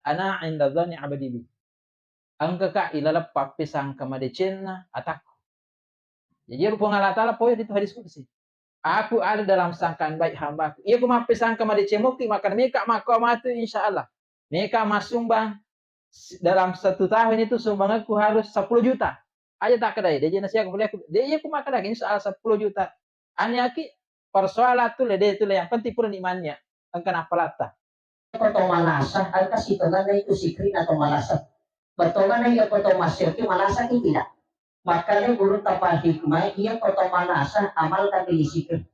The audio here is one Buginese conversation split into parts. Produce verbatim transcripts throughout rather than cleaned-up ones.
Ana inda dhanni abdi bi. Engkaka ilaleng pappesangka madecenna atakku. Jaji, ero Puang Allah Ta'ala poe ritu hadis qudsi. Aku ada dalam sangkaan baik hambaku. Iya ku mappesangka madeceng mokki, maka meka makko matu, insya Allah. Meka massumbang s-, dalam satu tahun itu sumbanganku harus sepuluh juta. Aja tak kedai, dia jenis aku boleh aku, dia iya ku makkeda, insya Allah sepuluh juta. Aniaki persoalan tu le, dia tu le, yang penting pura nikmatnya. Engka napalatta. Ko to malasa, engka sitongenna itu sikrina to malasa. Betongana iya ko to masyirki malasa ki tidak. Makanya guru tapal hikmah, iya ko to malasa, amal tapi zikir.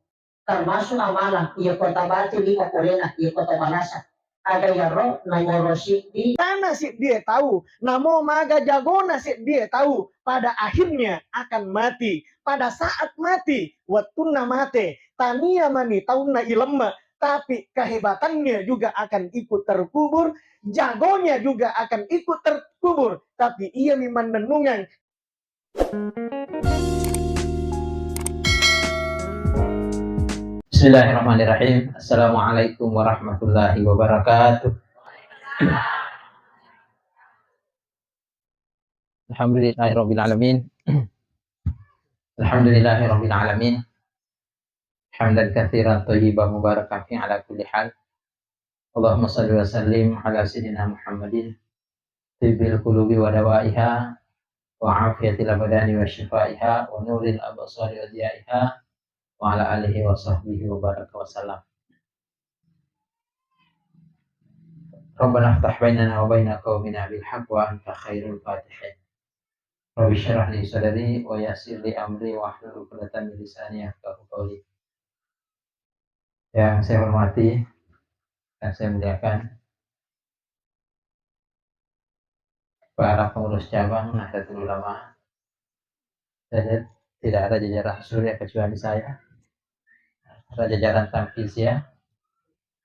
Termasuk amalan, iya ko tabati lima polena, iya ko to malasa. Aga yaro, nomoro siddi. Tana siddie tau, namo maga jagona siddie tau. Pada akhirnya akan mati. Pada saat mati, wettunna mate, tania mani taunna ilemme, tapi kehebatannya juga akan ikut terkubur, jagonya juga akan ikut terkubur, tapi ia mi mannennungeng. Bismillahirrahmanirrahim. Assalamualaikum warahmatullahi wabarakatuh. Alhamdulillahirabbil alamin. Alhamdulillahirabbil alamin. Hamdan katsiran thayyiban mubarakan fi ala kulli hal. Allahumma shalli wa sallim ala sayyidina Muhammadin, tibbil qulubi wa dawaiha, wa afiyatil abdani wa syifaiha, wa nuril absari wa diyaiha, wa ala alihi wa sahbihi wa baraka wa sallam. Rabbana iftah bainana wa baina qaumina bil haqq wa anta khairul fatihin. Rabbi syrah li sadri wa yassir li amri wahlul uqdatam min lisani yafqahu qawli. Yang saya hormati dan saya muliakan para pengurus cabang Nahdlatul Ulama. Saya tidak ada jajaran Suriah kecuali saya. Ada jajaran Tanfiziyah,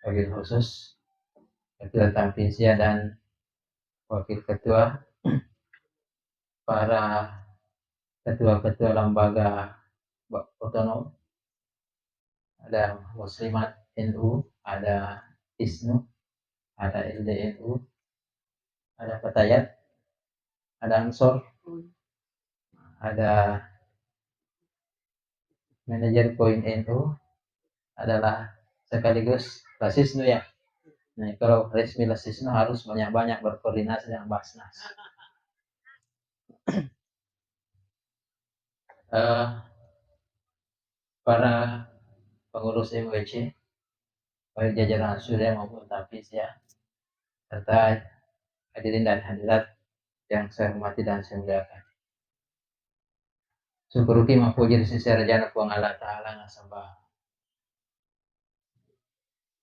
wabil khusus, ketua Tanfiziyah dan wakil ketua, para ketua-ketua lembaga ba-, otonom, ada Muslimat N U, ada ISNU, ada L D N U, ada Fatayat, ada Ansor, ada manajer Poin N U, adalah sekaligus Lasisnu ya. Nah, kalau resmi Lasisnu harus banyak-banyak berkoordinasi dengan Basnas. Eh, para pengurus M W C, baik jajaran Suriah maupun Tanfiziyah, serta hadirin dan hadirat yang saya hormati dan saya muliakan. Syukuruki mappuji ri sesena Puang Allah Ta'ala nasaba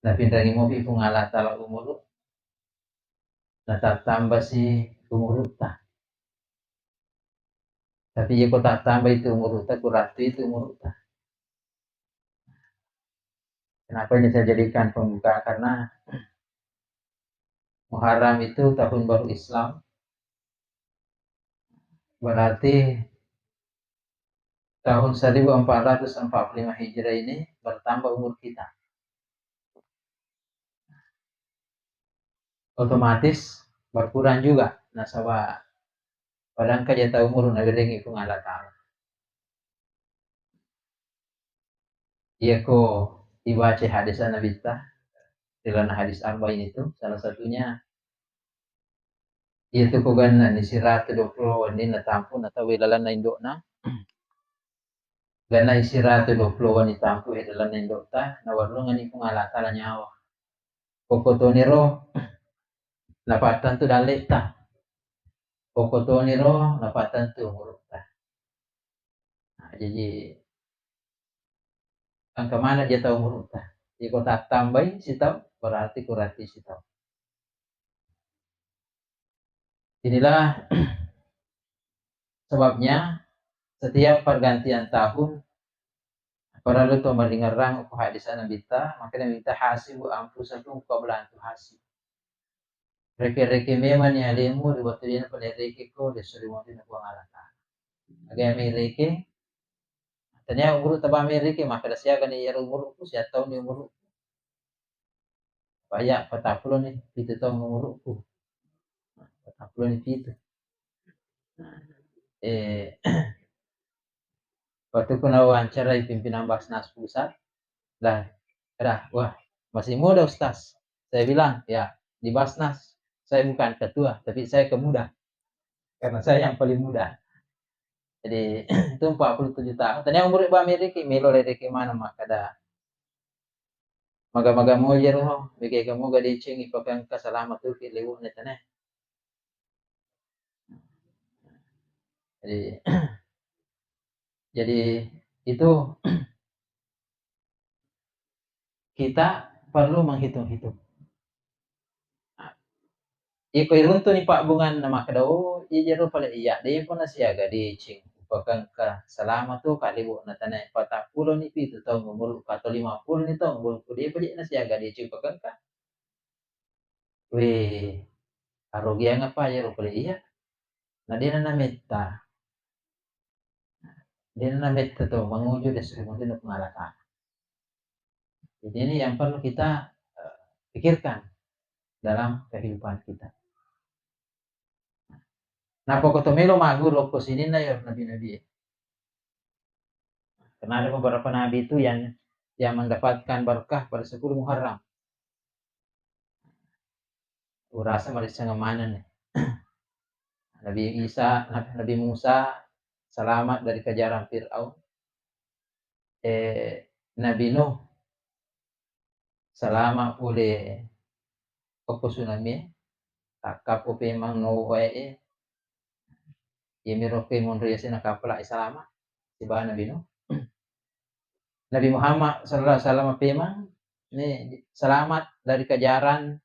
napinrengi mopi Puang Allah Ta'ala umuru, natattambasi umurutta. Tapi iya ko tattamba itu umurutta, kurang itu umurutta. Kenapa ini saya jadikan pembuka? Karena Muharram itu tahun baru Islam, berarti tahun seribu empat ratus empat puluh lima Hijrah ini bertambah umur kita. Otomatis berkurang juga nasaba padang kaja tau umur nawerengi Puang Allah Ta'ala. Iyako ibaca hadis Nabitta, ri lalenna hadis arba'in itu, salah satunya, iyatu ko ganna ni siratu dua puluh wenni natampu na tau ri lalenna indo'na. Ganna siratu dua puluh wenni tampu ri lalenna indo'ta, nawarrungani Puang Allah Ta'ala nyawa. Pokkotoniro napattentu dalletta. Pokkotoniro napattentu umurutta. Nah, jaji engka maneng ja tau umurutta. Iko tattambai sitau, berarti kurati sitau. Inilah sebabnya setiap pergantian tahun parellu to maringerrang ko hadis Nabitta, makanya minta hasibu anfusakum qabla an tuhasib. Reke-reke memang ni alemu di waktu dia pale reke ko dia suruh mati na Puang Allah Ta'ala. Aga me reke, tanya umuru taba me reke, maka da siaga ni yaro umurku, sia taung ni umurku. Baya patappulo ni pitu taung umurku. puloni pitu. Eh, waktu ku nawawancarai pimpinan Basnas pusat, dah, dah, wah, masih muda, Ustaz. Saya bilang, ya, di Basnas saya bukan ketua, tapi saya kemuda. Karena saya yang paling muda. Jadi, itu empat puluh tujuh tahun. Tania umur ba meriki, melo leriki mana makkada. Maga-maga moja roh, bege moga deceng ipakengka salama tuki liwu'na tane. Jadi, jadi itu kita perlu menghitung-hitung. Iko iruntuni pabbunganna makkeda, "Oh, ijaro pale iya, depa nasiaga deceng upakengka salama tu ka liwu'na tane." Patappulo ni pitu taung umurku atau lima puluh ni taung umurku, depa je nasiaga deceng upakengka. Weh, arogiang apa iyaro pole iya? Na dena nametta. Dena nametta to manguju desri mudina Puang Allah Ta'ala. Jadi ini yang perlu kita, eh, pikirkan dalam kehidupan kita. Nappa ko to melo magguru ko sininna ya nabi-nabi. Karena ada beberapa nabi itu yang, yang mendapatkan berkah pada sepuluh Muharram. Urasa marissengeng manenni. Nabi Isa, Nabi Musa selamat dari kejaran Fir'aun. Eh, Nabi Nuh selamat pole okko tsunami, takkappo pemang no wae. Iyamiro ke monro yasena kapala salama sibawa Nabi Nuh. Nabi Muhammad sallallahu alaihi wasallam pemang ni selamat dari kejaran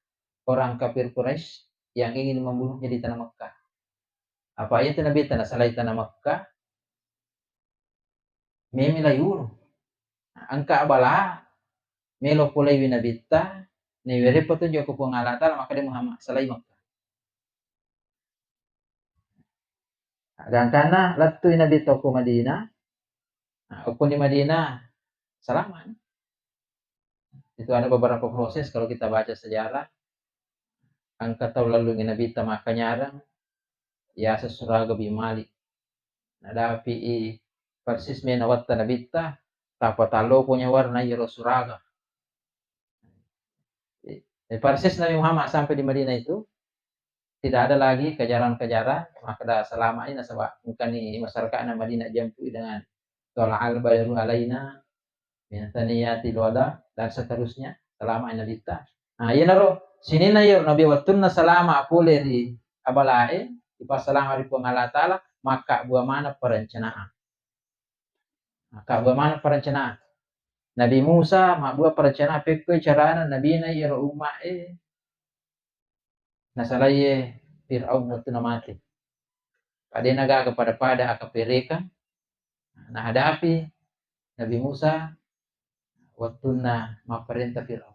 orang kafir Quraisy yang ingin membunuhnya di tanah Mekah. Apa itu Nabi tanah salai tanah Mekah? Memi layuru. Engka bala melo polaiwi Nabitta, ni were petunjuk ko Puang Allah Ta'ala, maka dia Muhammad salai Mekah. Gangkanna lettui Nabi to ko Madinah. Nah, okko di Madinah, selamat. Itu ada beberapa proses kalau kita baca sejarah. Engka tau lallungi Nabitta makkanyarang, yaseng Suraga bin Malik. Nadapi i persis mena watta Nabitta, tappa tallo ko nyawarna iyaro Suraga. Eh, persis Nabi Muhammad sampai di Madinah itu, tidak ada lagi kejaran-kejaran makkeda salama ini, nasaba engkani masyarakatna Madinah jampui dengan tala al badru alaina min tsaniyati wada dan seterusnya, salama ini Nabitta. Nah, iyanaro sininna iyaro Nabi wettunna salama pole ri abalae, ipassalama ri Puang Allah Ta'ala, makkabbua maneng perencanaan. Makkabbua maneng perencanaan. Nabi Musa mabbua perencanaan pekkoi carana nabina iyaro umma e nasalaiye Fir'aun wettunna mate. Padena gaga pada-pada akaperekang nahadapi Nabi Musa wettunna mapparenta Fir'aun.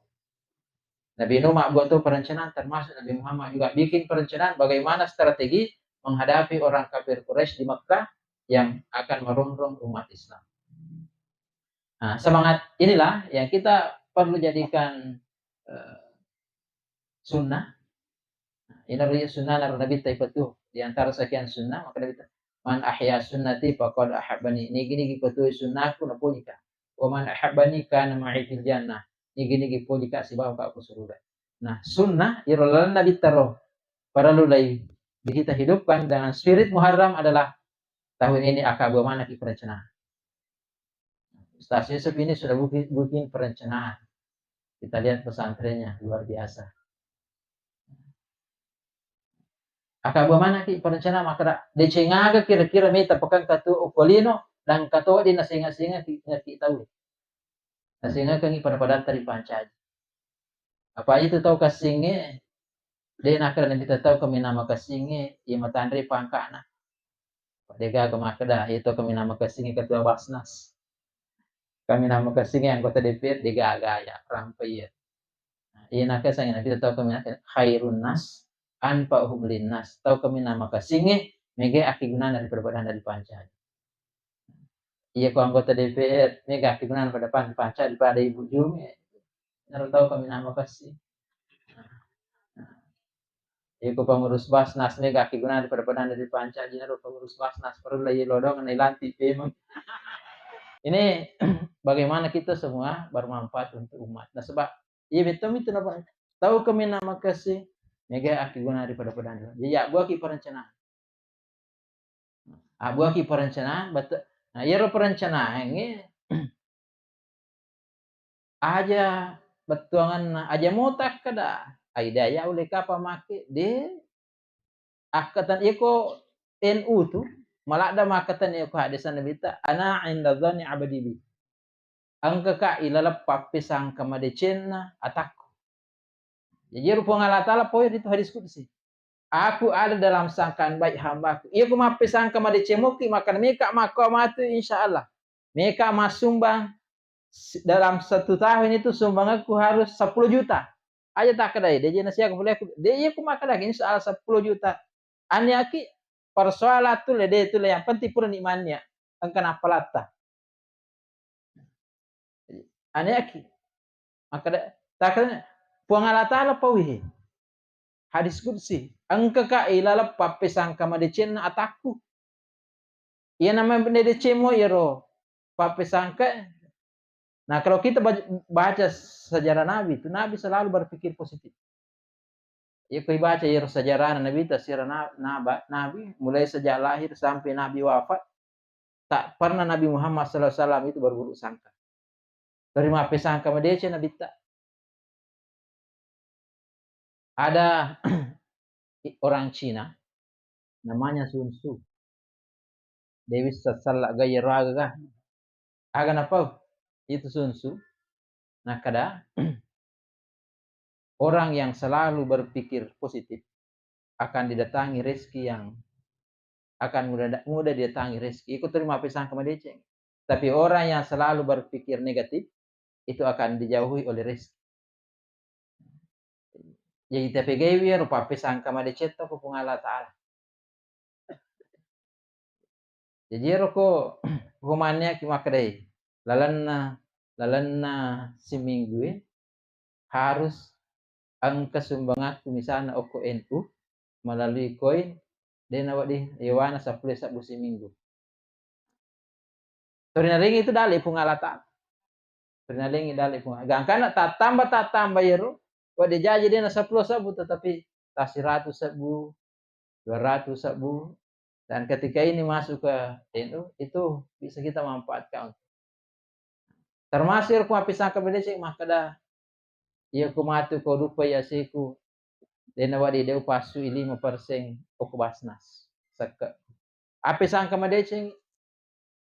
Nabi Nuh mabbua to perencanaan, termasuk Nabi Muhammad juga bikin perencanaan bagaimana strategi menghadapi orang kafir Quraisy di Mekah yang akan merongrong umat Islam. Nah, semangat inilah yang kita perlu jadikan, eh, sunnah. Nah, ini sunnah naro Nabi taipa tu di antara sekian sunnah, maka Nabi "Man ahya sunnati faqad ahabbani." Nigi-nigi patuo sunnahku napojika. "Wa man ahabbani kana ma'i fil jannah." Nigi-nigi pojika sibawaka ko suruga. Nah, sunnah iro lalenna Nabitta ro parellu lai kita hidupkan dengan spirit Muharram adalah tahun ini akabbua manaki perencanaan. Ustaz Yusuf ini sudah buki-, bikin perencanaan. Kita lihat pesantrennya luar biasa. Akabbua manaki perencanaan makkeda, deceng aga kira-kira mita pekang katu okko lino dan katodi nasenga-senga ki-, ki tau. Nasengakengi pada-padatta ripancaji. Apa itu tau kassinge, de nakkeda Nabitta tau kaminang makassinge, iya matanre pangkana. Degaga makkeda, iya tau kaminang makassinge ketua Basnas. Kaminang makassinge anggota D P R, degaga ya, rampa iya. Nah, iya nakkeda sange Nabitta tau kaminang khairun nas anfa'uhum linnas. Tau kaminang makassinge, mega akkigunana ri pada-padanna ripancaji. Iya ko anggota D P R, mega akkigunana pada pan-, pancaji pada ibu jume. Naro tau kaminang makassi. Iko pengurus Basnas, mega akkegunana pada-padana ri pancaji, naro pengurus Basnas, parellu lodong nailantik pemeng. Ini bagaimana kita semua bermanfaat untuk umat. Nasaba iya betul itu napa? Tau kami nama kasih, mega akkegunana pada-padana. Jadi ya buat perencanaan. Abbuaki perencanaan, bete-, nah, iyaro perencanaangnge aja bettuangenna, aja mota kada, aida ya uleka pamake, de akkatan iyako N U tu, maladda makkatan iyako hadis Nabitta, "Ana inda dhanni abdi bi." Engkaka ilaleng pappesangka madecenna atakku. Jadi ero Puang Allah Ta'ala poi ritu hadis qudsi. "Aku ada dalam sangkaan baik hambaku." Iya ku mappesangka madeceng moki, maka meka makko matu, insya Allah. Meka massumbang s-, dalam satu tahun itu sumbanganku harus sepuluh juta. Aja takkedai, de jena siaga boleh aku. De iya ku makkeda, insya Allah sepuluh juta. Aniaki persoalan tu le, de tu le, yang penting pura nikmania. Engka nappalatta. Aneaki. Makkeda, takkeda, Puang Allah Ta'ala pawihe. Hadis qudsi, "Engkaka ilaleng pappesangka madecenna atakku." Iya nama madeceng mo iyaro pappesangka. Nah, kalau kita ba-, baca sejarah Nabi itu, Nabi selalu berpikir positif. Iya, ko ibaca iyaro sejarahna Nabitta, sirah na-, naba-, Nabi, mulai sejak lahir sampai Nabi wafat, tak pernah Nabi Muhammad sallallahu alaihi wasallam itu berburuk sangka. Terima pesangka madeceng Nabitta. Ada orang Cina, namanya Sun Tzu. De wisseng sella ga iyaro aga ga. Aga napau? Itu Sun Tzu. Nakkeda, orang yang selalu berpikir positif akan didatangi rezeki yang akan mudah, mudah didatangi rezeki. Iko terima pesangka madeceng. Tapi orang yang selalu berpikir negatif, itu akan dijauhi oleh rezeki. Jadi, tapegaiwi ero pappesangka madecetta ko Puang Allah Ta'ala. Jadi, ero ko hukumannya ki makkedai, lalenna, lalenna siminggu e harus engka sumbangakku misalna okko N U melalui koin, de nawedding yewana seppulo sebbu siminggu. Torinalengi itu dale Puang Allah Ta'ala. Torinalengi dale Puang. Gangkana tattamba, tattamba iyaro, wedding jaji dena seppulo sebbu, tetapi ta seratus sebbu, dua ratus sebbu. Dan ketika ini masuk ke N U, itu bisa kita manfaatkan. Termasuk iyaro ku mappesangka madeceng makkeda, iya ku matu ko dupai aseku, de nawedding de upassui lima persen okko Basnas. Sekke. Appesangka madeceng,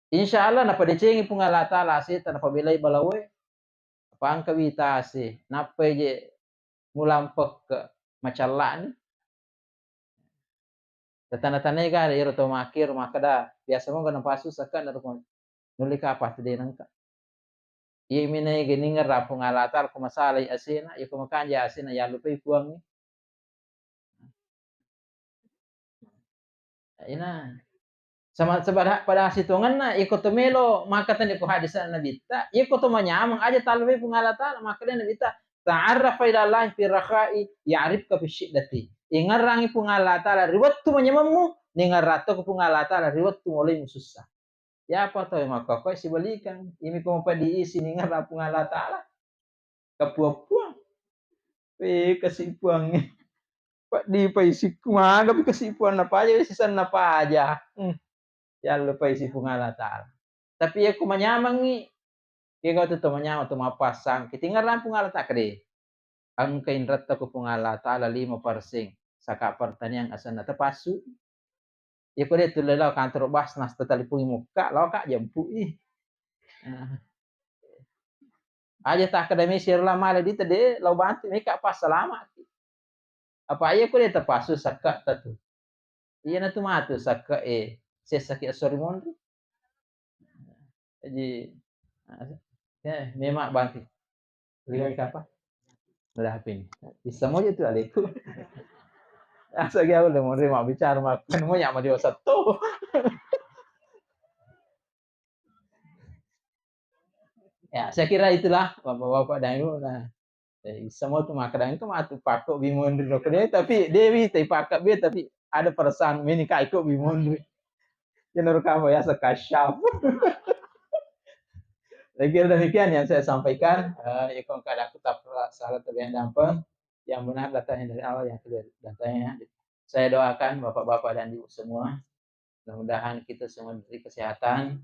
insya Allah napadecengi Puang Allah Ta'ala aseta, napabelai balawoe, napangkawi tase, nappai je mulampekke macallani. Tatana-tanai ga ero tau makkero makkeda, biasa monga napassu sekka narupa nulle kapang tu de nengka. Iya mi naega ningerra Puang Allah Ta'ala ko masalai asena, iya ko makanja asena, yallupai Puangnge. Ina. Sama, sepada-, pada sitongenna, iko to melo makkatani ko hadis Nabitta, iko to manyameng aja tallupai Puang Allah Ta'ala, makkeda Nabitta, "Ta'arrafa ila Allah fi rakhai, ya'rifka fi syiddati." Ingerrangi Puang Allah Ta'ala ri wettu manyamemmu, ningerratto ko Puang Allah Ta'ala ri wettu moloimu sussa. Yapa tau makkokkoe sibalikang, imi ko mapeddi isi ningerra Puang Allah Ta'ala. Kapua-puang. Eh, kasi Puangnge. Paddipa isikku, magapi kasi Puang napaja, sisenna paja. Hmm. Yallupai si Puang Allah Ta'ala. Tapi iya ku manyamengngi, kega tu to manyameng tu mappassang, kitingerang Puang Allah Ta'ala kede. Engka inretta ku Puang Allah Ta'ala lima persen saka pertanian asenna tapassu. Iya ko de tu lao kantor Basnas tatalipungi mukka, lao ka jempui. Nah. Aja takkeda mesi ro la male dita de lao bantu meka passalama. Apa iya ko de tapassu sakka ta tu. Iya na tu matu sakka e sessaki esso ri monri. Jadi, eh, memang bangki. Lagi apa? Ada H P ini. Bisa mau itu aleku. Asa gak boleh mau terima bicara makan mau nyama di WhatsApp tuh. Ya, saya kira itulah Bapak-bapak dan Ibu. Nah, Eh, semua tu makkeda engka matu pakko bi monri ro kede, tapi dewi tai pakka be, tapi ada perasaan meni ka iko bi monri. Menurut kamu ya sekasyaf. Saya kira demikian yang saya sampaikan. Eh, iko kada aku tak salah terlihat dampeng. Yang benar datangnya dari Allah, yang tidak datangnya. Saya doakan bapak-bapak dan ibu semua, mudah-mudahan kita semua diberi kesehatan,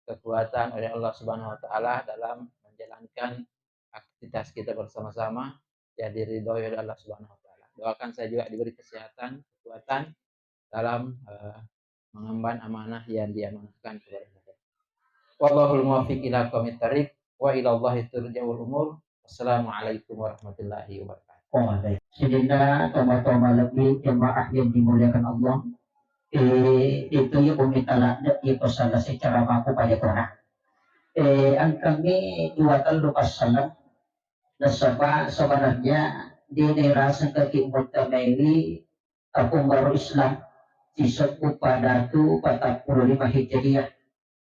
kekuatan oleh Allah Subhanahu wa Ta'ala dalam menjalankan aktivitas kita bersama-sama, ya diridhoi oleh Allah Subhanahu wa Ta'ala. Doakan saya juga diberi kesehatan, kekuatan dalam eh, mengemban amanah yang diamanahkan kepada kita. Wallahul muwaffiq ila aqwamit thariq, wa ila Allahi turja'ul umur. Wassalamualaikum warahmatullahi wabarakatuh. Oh, baik. Sininna tomatoa malebbi jemaah yang dimuliakan Allah. Eh, itu ya umi talak, ya pasal secara aku pada kona. Eh, angkami dua tellu passalang. Nasaba sebenarnya dene rasa kaki mutamaiwi tapung baru Islam disebut pada tu patappulo lima Hijriah.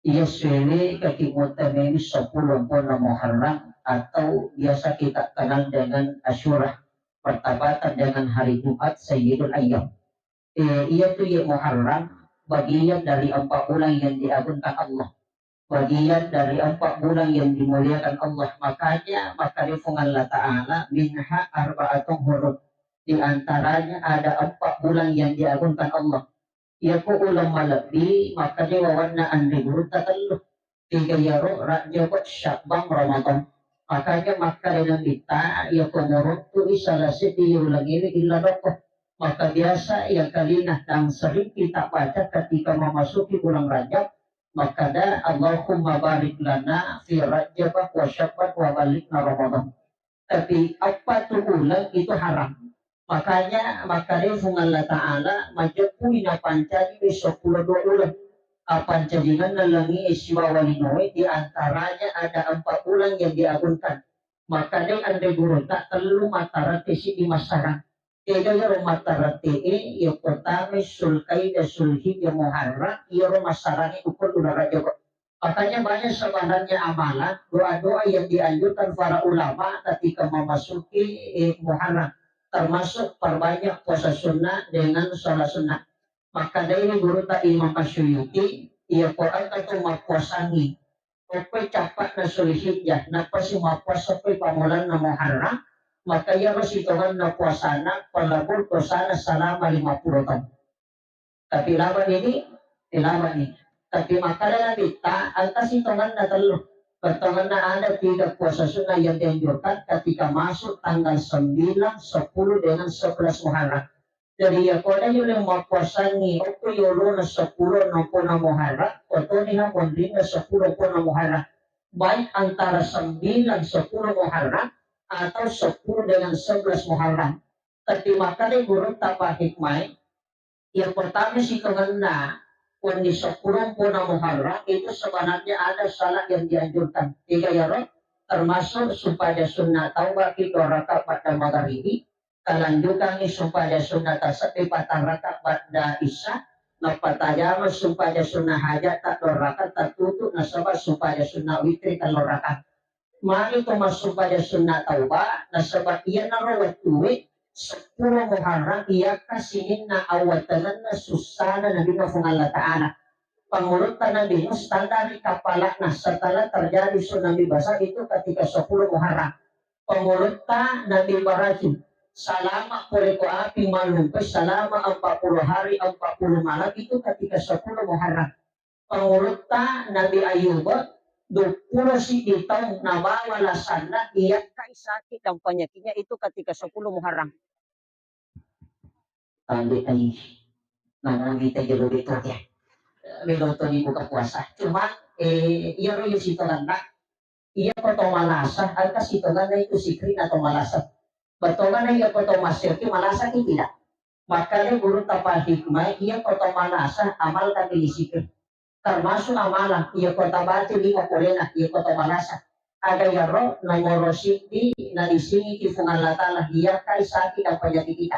Iya suwe kaki mutamaiwi sepuluh pona Muharram atau biasa kita kenal dengan Asyura, bertepatan dengan hari Jumat Sayyidul Ayyam. Eh, iya tu ya Muharram bagian dari empat bulan yang diagungkan Allah, bagian dari empat bulan yang dimuliakan Allah. Makanya, makanya Puang Allah Ta'ala, "Minha arba'atun hurum." Di antaranya ada empat bulan yang diagungkan Allah. Iya ko uleng malebbi, makanya wawanna anre gurutta tellu. Tiga yaro, Rajab, Sya'ban, Ramadan. Makanya makkeda Nabitta, iya ko muruttu i salah seddi uleng ini illa dokko. Maka biasa yang kalina dan sering kita baca ketika memasuki bulan Rajab, makkeda, "Allahumma barik lana fi Rajab wa Sya'ban wa ballighna Ramadan." Tapi apa tu uleng itu haram. Makanya, makkeda Puang Allah Ta'ala, "Majeppui napancaji seppulo dua uleng." Apancajinganna langi e sibawa linoe, di antaranya ada empat bulan yang diagungkan. Makkeda anre gurutta, tellu mata rate siddi massarang. Tega yaro mata rate e, yako tame Sulkaidah, Sulhijjah, Muharram, yaro massarangi ukun uleng Rajab. Makanya banyak sebenarnya amalan, doa-doa yang dianjurkan para ulama ketika memasuki eh, Muharram, termasuk perbanyak puasa sunnah dengan sholat sunnah. Makkedai gurutta Imam Asyuyuti, iya ko engka tu mappuasangi okkoe cappa'na Sulhijjah, nappasi mappuasa okkoe pammulanna Muharram, maka iyaro sitongenna puasana pelebur dosana salama lima puluh taung. Tapi laba ini, eh, laba ni. Tapi makkeda Nabitta, engka sitongenna tellu. Pertongenna ada tiga puasa sunnah yang dianjurkan ketika masuk tanggal sembilan, sepuluh dengan sebelas Muharram. Jadi, iya koda yolo mappuasangi okko yolona seppulo noppona Muharram, otoni ha monrinna seppulo pona Muharram. Baik antara sembilan, sepuluh Muharram atau sepuluh dengan sebelas Muharram. Tapi makkeda gurutta pa hikmai, yang pertama sitongenna wenni seppulo pona Muharram itu sebenarnya ada salat yang dianjurkan. Tiga yaro, termasuk supaya sunnah taubat kita rakaat pada magharibi, talanjukangngi supaya sunnah tasebbi patang rakaat ba'da isya, nappa tajama supaya sunnah hajat ta dua rakaat tatutu nasaba supaya sunnah witri tellu rakaat. Magi to massupaya sunnah tauba, nasaba iyanaro wettue seppulo Muharram iyakka sininna awwatengenna sussana Nabi Nuh Puang Allah Ta'ala. Pangulutta Nabi Nuh standari kapala'na setelah terjadi tsunami besar itu ketika sepuluh Muharram. Pangulutta Nabi Ibrahim, salama pole ko api malumpe salama empat puluh hari, empat puluh malam itu ketika sepuluh Muharram. Pangulutta Nabi Ayub, duappulo siddi taung nabawa lasanna iyakkai sakit dan penyakitnya itu ketika sepuluh Muharram. Ambil ai namun kita jero betul ya. Melo toni buka puasa. Cuma eh, iyaro yo sitongenna, iya ko to malasa, engka sitongenna itu sikri atau malasa. Betulnya iya ko to masyarakat malasa ki tidak. Makanya guru tapa hikmah, iya ko to malasa, amalkan ini sikri. Termasuk amalan, iya ko tabaca lima polena, iya ko to malasa. Aga yaro nomoro siddi na disingi ki Puang Allah Ta'ala, iya kai sakit dan penyakit kita.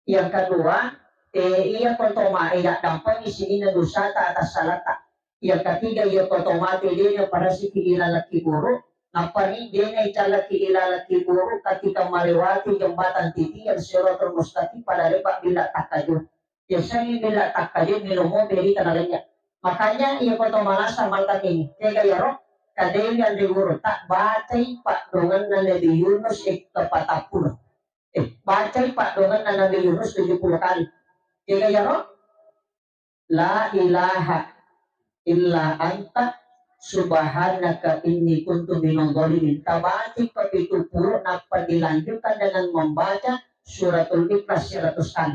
Yang kedua, eh, iya ko to ma-, eh, dampeng sininna dosata atas salata. Yang ketiga, iya ko to mate dena parasiki ilalaki guru. Nappani dena icallaki ilalaki buru ketika melewati jembatan titian Siratul Mustaqim pada lepa billa takkaju. Yasengngi billa takkaju, minum mopi ri tanah lenya. Makanya iya ko to malasa mangkatini, kega yaro, kadai anre guru, tak bacai paddongenna Nabi Yunus e, kepatappulo. Eh, bacai paddongenna Nabi Yunus tujuh puluh kali. Kega yaro? La ilaha illa anta subhanaka inni kuntu minadh dhalimin. Tabacai papitu puluh, nappa dilanjutkan dengan membaca suratul Ikhlas seratus kali.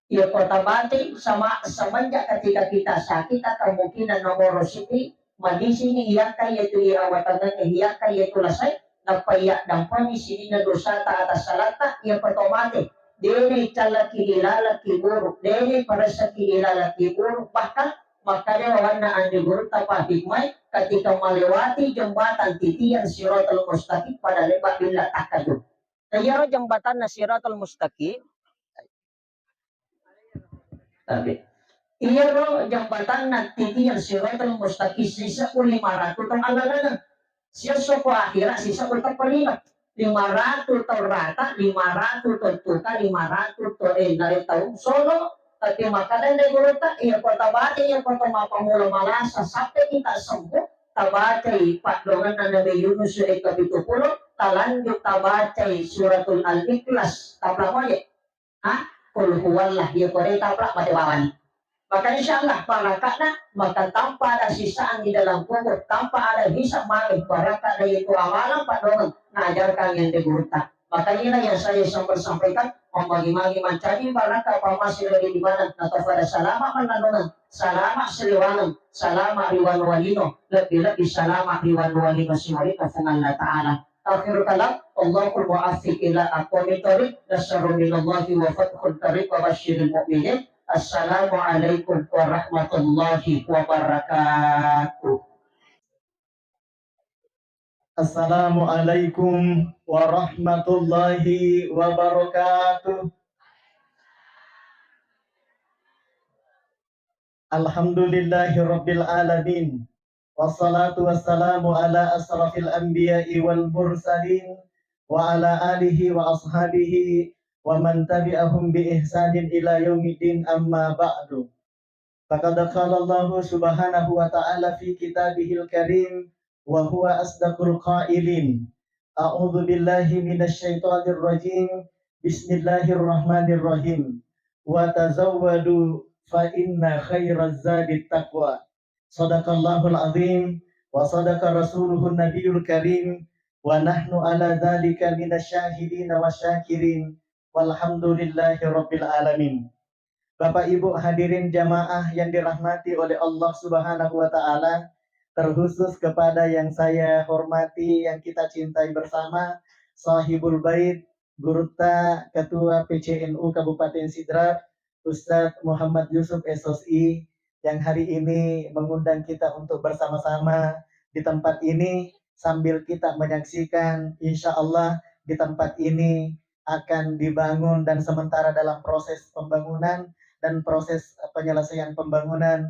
Iya ko tabacai sama, semenjak ketika kita sakit, kemungkinan nomor sini madisini, iyakka iyatu iya awatangengnge, iyakka iyatu lasai, nappa iyaddampani sininna dosata atas salatta, iya ko to mate, dena icallaki ilalaki buru, dena iparessaki ilalaki buru, bahkan makkeda wawanna anre gurutta pahikmai, ketika melewati jembatan titian Siratal Mustaqim pada lepa billa takkaju. Iyaro jembatanna Siratal Mustaqim, Tapi iyaro jembatanna titian Siratal Mustaqim sisebbu lima ratu taung allalengeng. Siesso ko akhira sisebbu teppa lima. Lima ratu taung rata, lima ratu taung tuka, lima ratu to, eh, nare taung solo. Tapi makkeda anre gurutta, iya ko tabacai, iya ko to mappammula malasa sampai kita sembuh, tabacai paddongenna Nabi Yunus e kapitu puluh, talanjut tabacai suratul Al-Ikhlas, tapla moje. Ha? Qul huwallah, iya ko de tapla mate bawani. Maka insyaallah barakatna, maka tanpa ada siksaan di dalam kubur, tanpa ada hisab mage, barakatna itu amalan paddongeng naajarkan anre gurutta. Maka inilah yang saya sempat sampaikan, membagi-bagi mancaji barakah pamasi lagi di mana, atau pada salama mannanungeng, salama siliwangeng, salama ri wanuwa lino, lebbi-lebbi salama ri wanuwa lino siwarita Puang Allah Ta'ala. Akhirul kalam, Allahul muwaffiq ila aqwamit thariq, nasrun minallahi wa fathun qarib wa basyiril mu'minin. Assalamualaikum warahmatullahi wabarakatuh. Assalamualaikum warahmatullahi wabarakatuh. Alhamdulillahi rabbil alamin. Wassalatu wassalamu ala asrafil anbiya'i wal mursalin wa ala alihi wa ashabihi wa man tabi'ahum bi ihsanin ila yaumiddin, amma ba'du. Faqad qala Allahu subhanahu wa ta'ala fi kitabihil karim wa huwa asdaqul qailin. A'udzu billahi minasy syaithanir rajim. Bismillahirrahmanirrahim. Wa tazawwadu fa inna khairaz zadit taqwa. Sadaqallahul azim wa sadaqa rasuluhun nabiyul karim wa nahnu ala dzalika minasy syahidina wasyakirin walhamdulillahi rabbil alamin. Bapak Ibu hadirin jamaah yang dirahmati oleh Allah Subhanahu wa Ta'ala, terkhusus kepada yang saya hormati, yang kita cintai bersama, Sahibul Bait, Gurutta, Ketua P C N U Kabupaten Sidrap, Ustadz Muhammad Yusuf, S O S I, yang hari ini mengundang kita untuk bersama-sama di tempat ini, sambil kita menyaksikan, insya Allah, di tempat ini akan dibangun dan sementara dalam proses pembangunan dan proses penyelesaian pembangunan,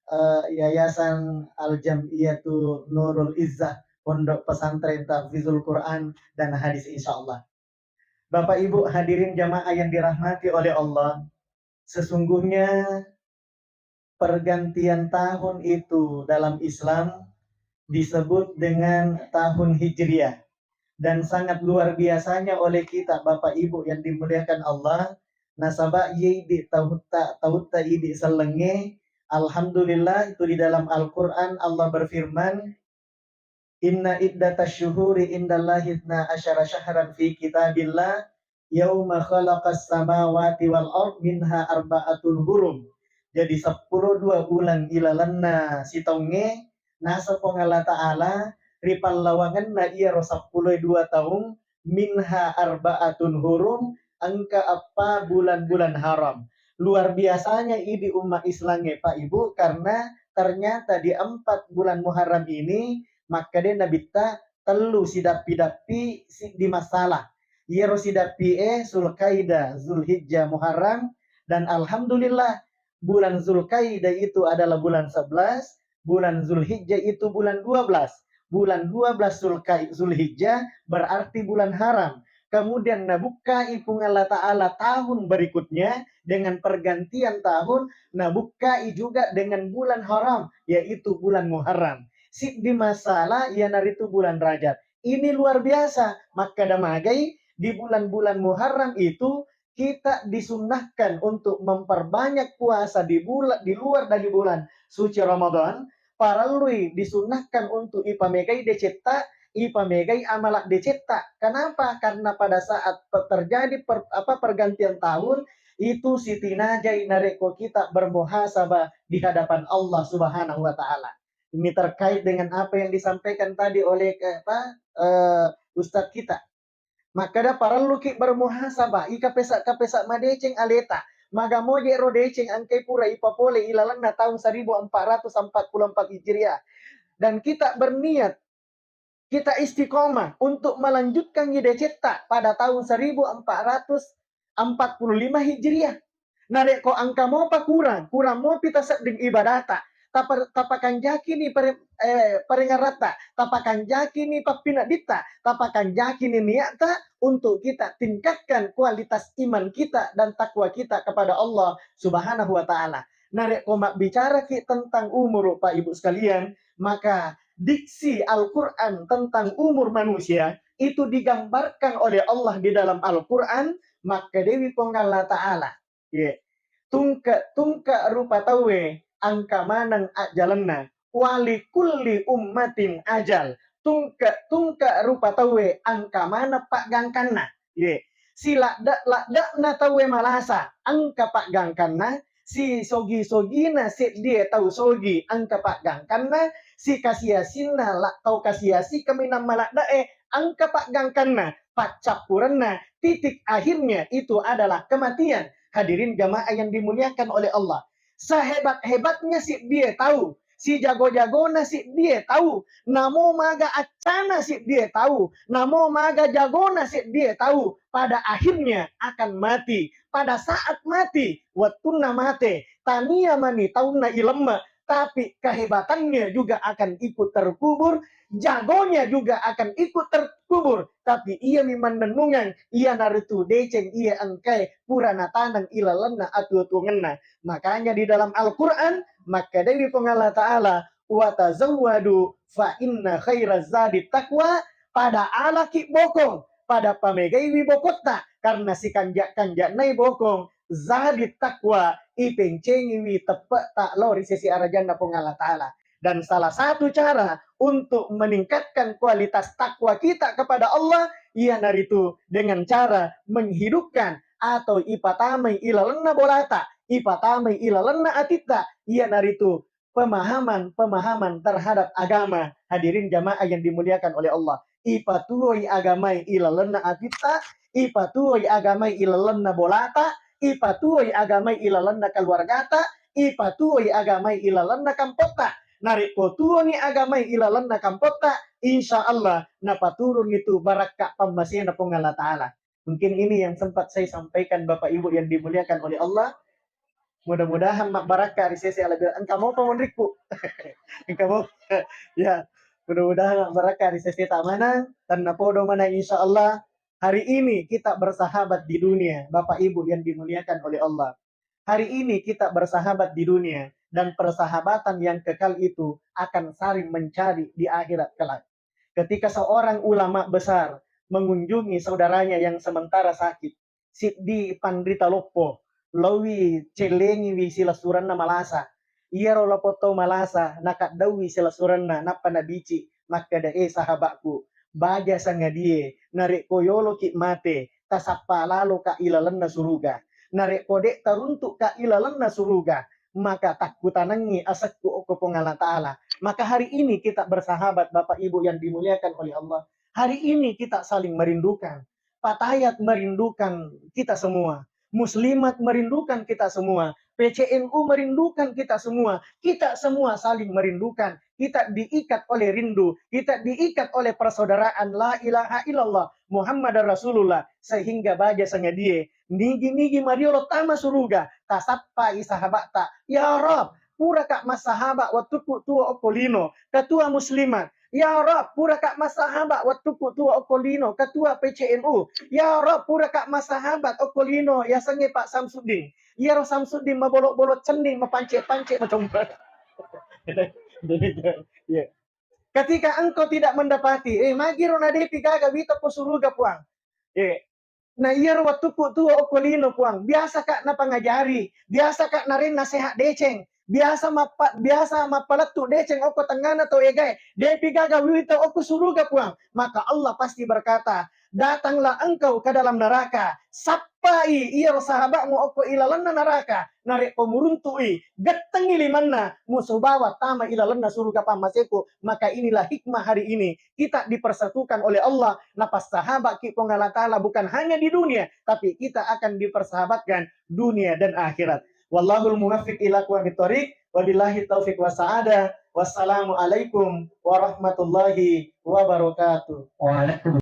eh, Yayasan Al Jamiyatu Nurul Izzah, Pondok Pesantren Tahfizul Quran dan Hadis, insya Allah. Bapak Ibu hadirin jamaah yang dirahmati oleh Allah, sesungguhnya pergantian tahun itu dalam Islam disebut dengan tahun Hijriah. Dan sangat luar biasanya oleh kita, Bapak Ibu yang dimuliakan Allah, nasaba iye idi tautta, tautta idi sellengnge, alhamdulillah, itu di dalam Al-Quran Allah berfirman, "Inna iddatasy syuhuri indallahi itsna asyara syahran fi kitabillah, yauma khalaqas samawati wal ard minha arba'atun hurum." Jadi, seppulo dua uleng ilalenna sitaungnge, naseng Puang Allah Ta'ala, ri pallawangenna iyaro seppulo dua taung, minha arba'atun hurum, engka eppa bulan-bulan haram. Luar biasanya idi umma Islangnge, Pak Ibu, karena ternyata di empat bulan Muharram ini, makkeda Nabitta, tellu sidappi-dappi, siddi masalah. Iyaro sidappi e Zulkaidah, Zulhijjah, Muharram, dan alhamdulillah, bulan Zulkaidah itu adalah bulan sebelas, bulan Zulhijjah itu bulan dua belas. bulan dua belas Zulkai-, Zulhijjah, berarti bulan haram. Kemudian nabukkai Puang Allah Ta'ala tahun berikutnya dengan pergantian tahun, nabukkai juga dengan bulan haram, yaitu bulan Muharram. Siddi masalah iyanaritu bulan Rajab. Ini luar biasa. Makkeda magai, di bulan-bulan Muharram itu kita disunnahkan untuk memperbanyak puasa di bula-, di luar dari bulan suci Ramadan, parellui disunnahkan untuk ipamegai decetta, ipamegai amala decetta. Kenapa? Karena pada saat pe-, terjadi per-, apa, pergantian tahun, itu sitinajai narekko kita bermuhasabah di hadapan Allah Subhanahu wa Ta'ala. Ini terkait dengan apa yang disampaikan tadi oleh, eh, apa, eh, Ustadz kita. Makkeda parelluki bermuhasabah, ika pesa-, kapesa madeceng aleta, maga moje ro deceng engkai pura ipapole ilalenna tahun seribu empat ratus empat puluh empat Hijriah. Dan kita berniat, kita istiqomah untuk melanjutkan decetta pada tahun seribu empat ratus empat puluh lima Hijriah. Narekko engka mopa kurang, kurang mopi tasedding ibadata, tapa-, tapakanjakini pare-, eh, parengeratta, tapakanjakini pappinedditta, tapakanjakini niatta untuk kita tingkatkan kualitas iman kita dan takwa kita kepada Allah Subhanahu wa Ta'ala. Narekko mabbicaraki tentang umur, Pak Ibu sekalian, maka diksi Al-Quran tentang umur manusia itu digambarkan oleh Allah di dalam Al-Quran, makkedewi Puang Allah Ta'ala. Ye. Tungke-tungke rupa tauwe engka maneng ajjalenna. Wali kulli ummatin ajal. Tungke-tungke rupa tauwe engka maneng paggangkanna. Ye. Siladde-laddena tauwe malasa engka paggangkanna. Sisogi-sogina seddie tau sogi engka paggangkanna. Sikasi-asinna la-, tau kasi-asi kaminang maladde'e engka paggangkanna. Paccappurenna, titik akhirnya itu adalah kematian. Hadirin jamaah yang dimuliakan oleh Allah. Sehebat-hebatnya siddie tau, sijago-jagona siddie tau, namo maga accana siddie tau, namo maga jagona siddie tau, pada akhirnya akan mati. Pada saat mati, wettunna mate, tania mani taunna ilemme, tapi kehebatannya juga akan ikut terkubur, jagonya juga akan ikut terkubur, tapi iyami mannennungeng, iyanaritu deceng iya engkae pura nataneng ilalenna atuo-tuongenna. Makanya di dalam Al-Quran, makkedai Puang Allah Ta'ala, "Wa tazawwadu fa inna khairaz zadi taqwa," pada alaki bokong, pada pamegaiwi bokotta, karena sikanja-kanjanai bokong, zadi taqwa, ipencengiwi teppe'ta lao ri sesi arajanna Puang Allah Ta'ala. Dan salah satu cara untuk meningkatkan kualitas takwa kita kepada Allah, iyanaritu dengan cara menghidupkan atau ipatamai ilalenna bolata, ipatamai ilalenna atitta, iyanaritu pemahaman-pemahaman terhadap agama. Hadirin jamaah yang dimuliakan oleh Allah. Ipatuoi agamai ilalenna atitta, ipatuoi agamai ilalenna bolata, ipatuoi agamai ilalenna keluargata, ipatuoi agamai ilalenna kampotta. Narekko tuoni agamai ilalenna kampotta, insya Allah napaturunni tu barakka pammasena Puang Allah Ta'ala. Mungkin ini yang sempat saya sampaikan, Bapak Ibu yang dimuliakan oleh Allah. Mudah-mudahan mabbarakka ri sese alebbi engka mopa monrikku. Engka mopa. Ya, mudah-mudahan mabbarakka ri sese ta manang, tennapodo mana insya Allah. Hari ini kita bersahabat di dunia, Bapak Ibu yang dimuliakan oleh Allah. Hari ini kita bersahabat di dunia, dan persahabatan yang kekal itu akan saling mencari di akhirat kelak. Ketika seorang ulama besar mengunjungi saudaranya yang sementara sakit, siddi panrita loppo, laowi cellengiwi silessurenna malasa. Iyaro loppo tau malasa nakaddauwi silessurenna, nappa nabici, makkeda, "Eh, sahabakku, baja sangadie narekko yoloki mate, tasappa laloka ilalenna suruga. Narekko de taruntukka ilalenna suruga, maka takkutanangngi asekku okko Puang Allah Ta'ala." Maka hari ini kita bersahabat, Bapak Ibu yang dimuliakan oleh Allah. Hari ini kita saling merindukan. Fatayat merindukan kita semua. Muslimat merindukan kita semua. P C N U merindukan kita semua. Kita semua saling merindukan. Kita diikat oleh rindu. Kita diikat oleh persaudaraan la ilaha illallah Muhammadar Rasulullah. Sehingga baja sangadie, nigi-nigi mariolo tama suruga, tasappai sahabatta, "Ya Rabb, puraka massahaba wettukku tuo okko lino, ketua muslimat, Ya Rob, puraka massahabat wettukku tuo okko lino, ketua P C N U. Ya Rob, puraka massahabat okko lino, yasengnge Pak Samsudin. Iyaro Samsudin mabolok-bolok cenning, mapance-pance, macomba. Iya. Ketika engkau tidak mendapati, eh, magiro na depi gaga wita ko suruga, Puang. Eh, na iyaro wettukku tuo okko lino, Puang. Biasa ka napangajari, biasa ka nareng nasehat deceng, biasa mappa-, biasa mappalettu deceng okko tengngana tau egae. Depi gaga wita okko suruga, Puang. Maka Allah pasti berkata, datanglah engkau ke dalam neraka, sappai iyaro sahabatmu okko ilalenna neraka, narekko muruntu'i, gettengngi limanna, musobawa tama ilalenna suruga pammaseku. Maka inilah hikmah hari ini kita dipersatukan oleh Allah, napassahabaki Puang Allah Ta'ala bukan hanya di dunia, tapi kita akan dipersahabatkan dunia dan akhirat. Wallahul muwaffiq ila aqwamit thoriq, wabillahi taufiq wa sa'adah. Wassalamualaikum warahmatullahi wabarakatuh. Waalaikumsalam.